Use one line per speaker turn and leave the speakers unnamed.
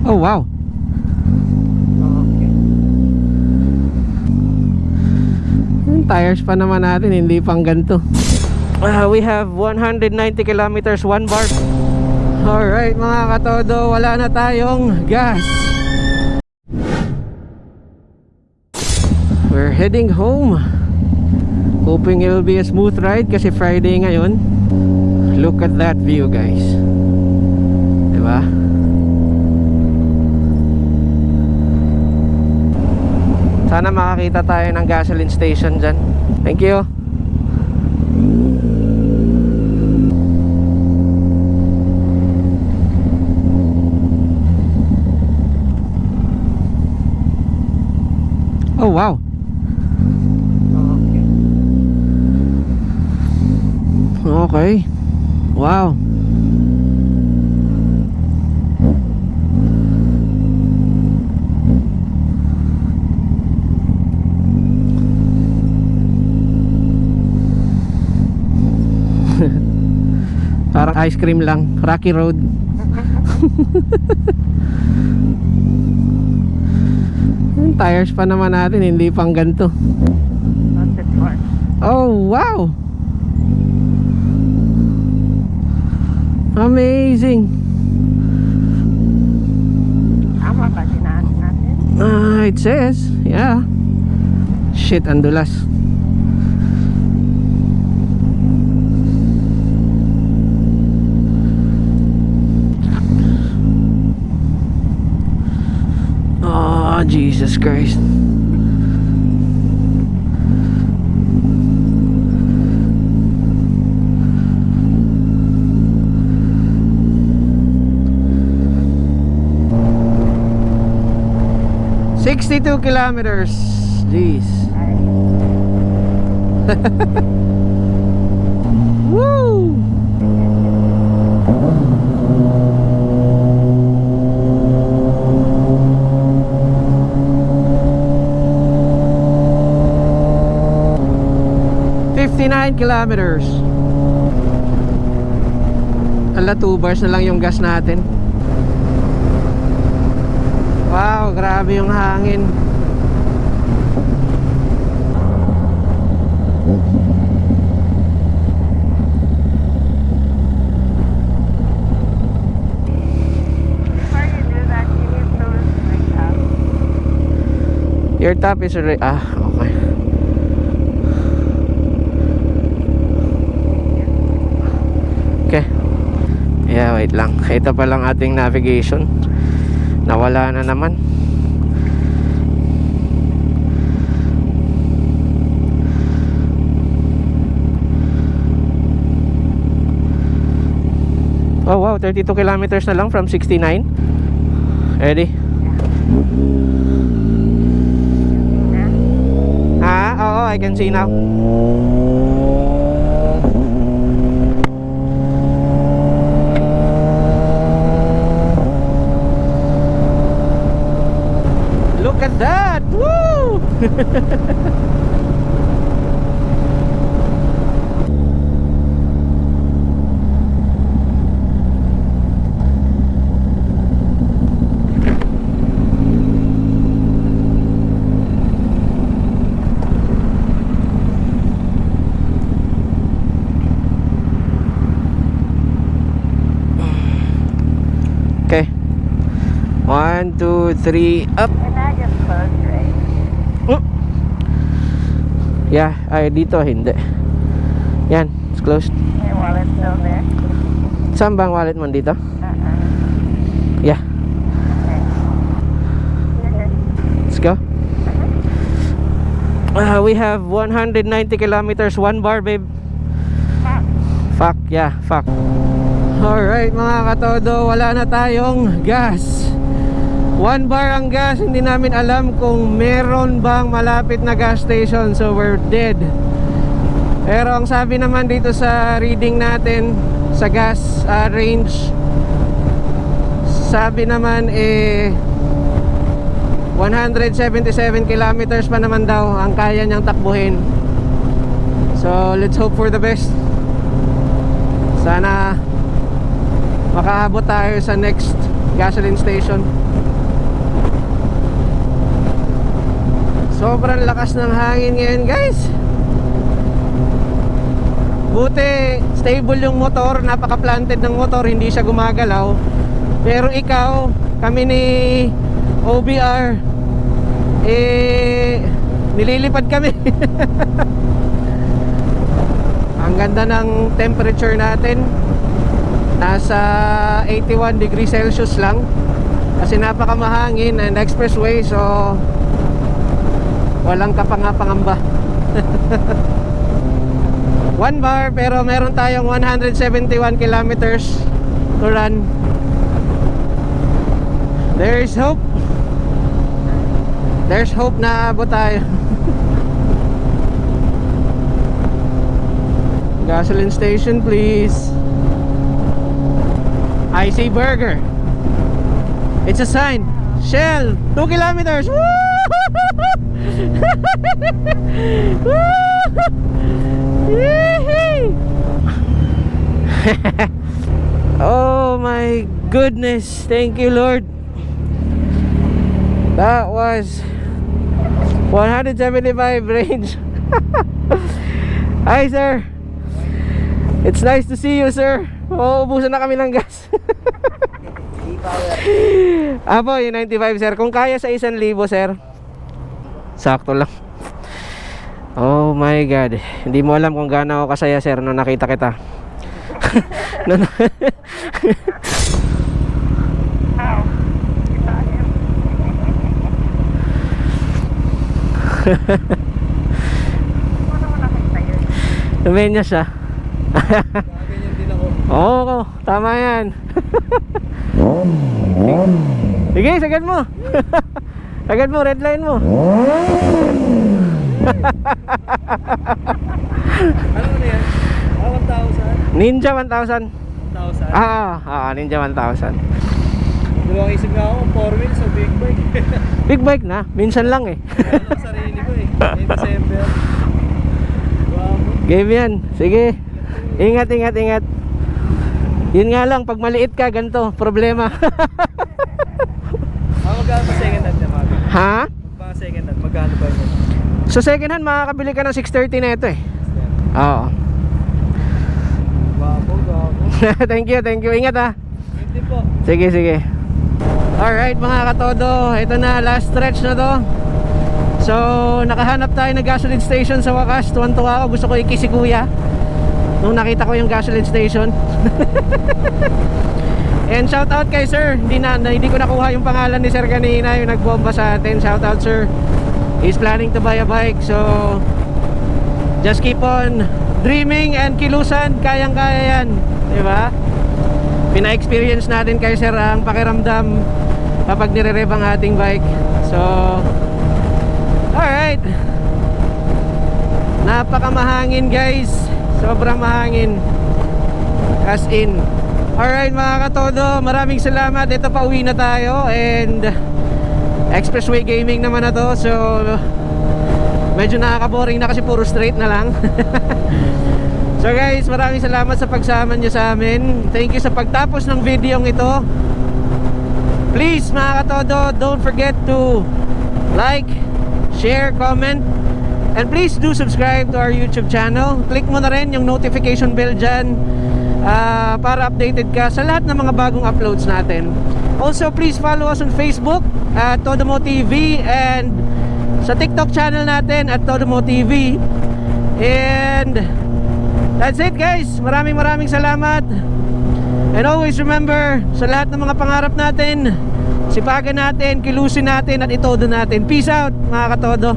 Oh wow.
Okay.
Yung tires pa naman natin, hindi pang ganito. We have 190 kilometers, 1 bar. Alright mga katodo, wala na tayong gas. We're heading home. Hoping it will be a smooth ride kasi Friday ngayon. Look at that view guys. Diba? Sana makakita tayo ng gasoline station dyan. Thank you. Oh wow.
Okay.
Okay. Wow. Parang ice cream lang, Rocky Road. Yung tires pa naman natin, hindi pang ganito. Oh wow. Amazing.
Tama ba dinaan natin?
It says, yeah. Shit, andulas. Oh, Jesus Christ.
Ay.
62 kilometers. Jeez. Woo! kilometers. Ala, 2 bars na lang yung gas natin. Wow, grabe yung hangin.
Before you do that, you need to wake up.
Your tap is already... okay. Okay. Yeah, wait lang. Ito pa lang ating navigation. Nawala na naman. Oh wow, 32 kilometers na lang from 69. Ready? Oo, I can see now. Look at that! Woo! Okay. 1, 2, 3, up.
And I just closed right.
Yeah, ay dito hindi. Yan, it's closed.
Your wallet's still there?
Saan ba ang wallet mo dito? Yeah,
Okay.
let's go. We have 190 kilometers, 1 bar, babe. Fuck, yeah, fuck. Alright mga katodo, wala na tayong gas. 1 bar ang gas, hindi namin alam kung meron bang malapit na gas station. So we're dead. Pero ang sabi naman dito sa reading natin sa gas range, sabi naman 177 kilometers pa naman daw ang kaya niyang takbuhin. So let's hope for the best. Sana makaabot tayo sa next gasoline station. Sobrang lakas ng hangin ngayon guys. Buti stable yung motor, napaka-planted ng motor, hindi siya gumagalaw. Pero ikaw, kami ni OBR, nililipad kami. Ang ganda ng temperature natin, nasa 81 degrees Celsius lang. Kasi napakamahangin and expressway, so walang kapangapangamba. 1 bar, pero meron tayong 171 kilometers to run. There's hope. There's hope na abot tayo. Gasoline station please. I see burger. It's a sign. Shell, 2 kilometers. Woo! Oh my goodness, thank you Lord. That was 175 range. Hi sir, it's nice to see you sir. Uubusan na kami ng gas. Apo, yung 95 sir. Kung kaya sa 1,000 sir, sakto lang. Oh my God, hindi mo alam kung gaano ako kasaya sir nung nakita kita. Tumenya siya. Oo, tama yan. Sige, sagad mo. Sagad mo, red line mo.
Ano na yan? 1,000?
Ninja 1,000.
1,000?
Ninja 1,000.
Dalawang isip nga ako, 4 wheels o big bike.
Big bike na, minsan lang eh.
Ano sarili ko eh. May December. Wow.
Game yan, sige. Ingat, ingat, ingat. Yun nga lang, pag maliit ka, ganito, problema.
Magkano pa second hand na mga?
Ha?
Mga second hand, magkano ba yun?
So second hand, makakabili ka ng 630 na ito eh. Oo.
Wapo, wapo.
Thank you, thank you. Ingat ha.
Hindi po.
Sige, sige. Alright mga katodo, ito na, last stretch na to. So, nakahanap tayo ng gasoline station sa wakas. Tuwan-tuwa ako, gusto ko ikisi kuya nung nakita ko yung gasoline station. And shout out kay sir. Hindi ko nakuha yung pangalan ni sir kanina, yung nagbomba sa atin. Shout out sir. He's planning to buy a bike. So, just keep on dreaming and kilusan. Kayang-kaya yan, diba? Pina-experience natin kay sir ang pakiramdam kapag nire-rev ang ating bike. So, alright. Napakamahangin guys. Sobrang mahangin. As in. Alright mga katodo, maraming salamat. Ito, pauwi na tayo. And expressway gaming naman na to. So medyo nakaka-boring na kasi puro straight na lang. So guys, maraming salamat sa pagsama nyo sa amin. Thank you sa pagtapos ng video ito. Please mga katodo, don't forget to like, share, comment, and please do subscribe to our YouTube channel. Click mo na rin yung notification bell dyan para updated ka sa lahat ng mga bagong uploads natin. Also, please follow us on Facebook at Todomo TV, and sa TikTok channel natin at Todomo TV. And that's it guys. Maraming salamat. And always remember, sa lahat ng mga pangarap natin, sipagan natin, kilusin natin at itodo natin. Peace out mga katodo.